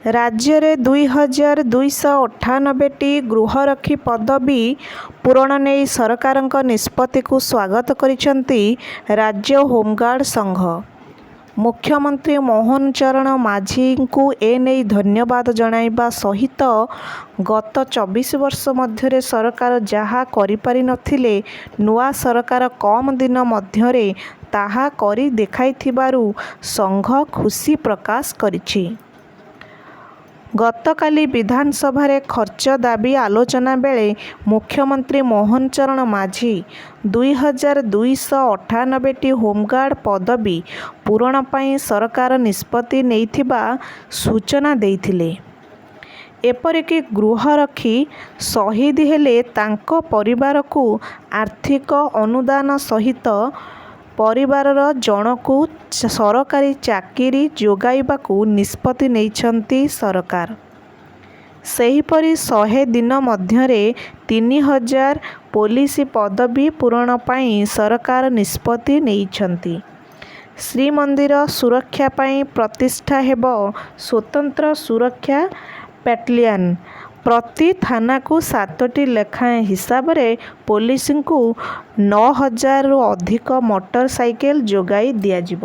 ରାଜ୍ୟରେ 2298ଟି ଗୃହରକ୍ଷୀ ପଦବୀ ପୂରଣ ନେଇ ସରକାରଙ୍କ ନିଷ୍ପତ୍ତିକୁ ସ୍ୱାଗତ କରିଛନ୍ତି ରାଜ୍ୟ ହୋମଗାର୍ଡ ସଂଘ। ମୁଖ୍ୟମନ୍ତ୍ରୀ ମୋହନ ଚରଣ ମାଝୀଙ୍କୁ ଏନେଇ ଧନ୍ୟବାଦ ଜଣାଇବା ସହିତ ଗତ 24 ବର୍ଷ ମଧ୍ୟରେ ସରକାର ଯାହା କରିପାରିନଥିଲେ ନୂଆ ସରକାର କମ ଦିନ ମଧ୍ୟରେ ତାହା କରି ଦେଖାଇଥିବାରୁ ସଂଘ ଖୁସି ପ୍ରକାଶ କରିଛି। ଗତକାଲି ବିଧାନସଭାରେ ଖର୍ଚ୍ଚ ଦାବି ଆଲୋଚନା ବେଳେ ମୁଖ୍ୟମନ୍ତ୍ରୀ ମୋହନ ଚରଣ ମାଝୀ 2298ଟି ହୋମଗାର୍ଡ ପଦବୀ ପୂରଣ ପାଇଁ ସରକାର ନିଷ୍ପତ୍ତି ନେଇଥିବା ସୂଚନା ଦେଇଥିଲେ। ଏପରିକି ଗୃହରକ୍ଷୀ ସହିଦ ହେଲେ ତାଙ୍କ ପରିବାରକୁ ଆର୍ଥିକ ଅନୁଦାନ ସହିତ ପରିବାରର ଜଣକୁ ସରକାରୀ ଚାକିରି ଯୋଗାଇବାକୁ ନିଷ୍ପତ୍ତି ନେଇଛନ୍ତି ସରକାର। ସେହିପରି 100 ଦିନ ମଧ୍ୟରେ 3000 ପୋଲିସ ପଦବୀ ପୂରଣ ପାଇଁ ସରକାର ନିଷ୍ପତ୍ତି ନେଇଛନ୍ତି। ଶ୍ରୀମନ୍ଦିର ସୁରକ୍ଷା ପାଇଁ ପ୍ରତିଷ୍ଠା ହେବ ସ୍ୱତନ୍ତ୍ର ସୁରକ୍ଷା ବାଟାଲିୟନ। ପ୍ରତି ଥାନାକୁ ସାତଟି ଲେଖାଏଁ ହିସାବରେ ପୋଲିସଙ୍କୁ 9000ରୁ ଅଧିକ ମୋଟର ସାଇକେଲ ଯୋଗାଇ ଦିଆଯିବ।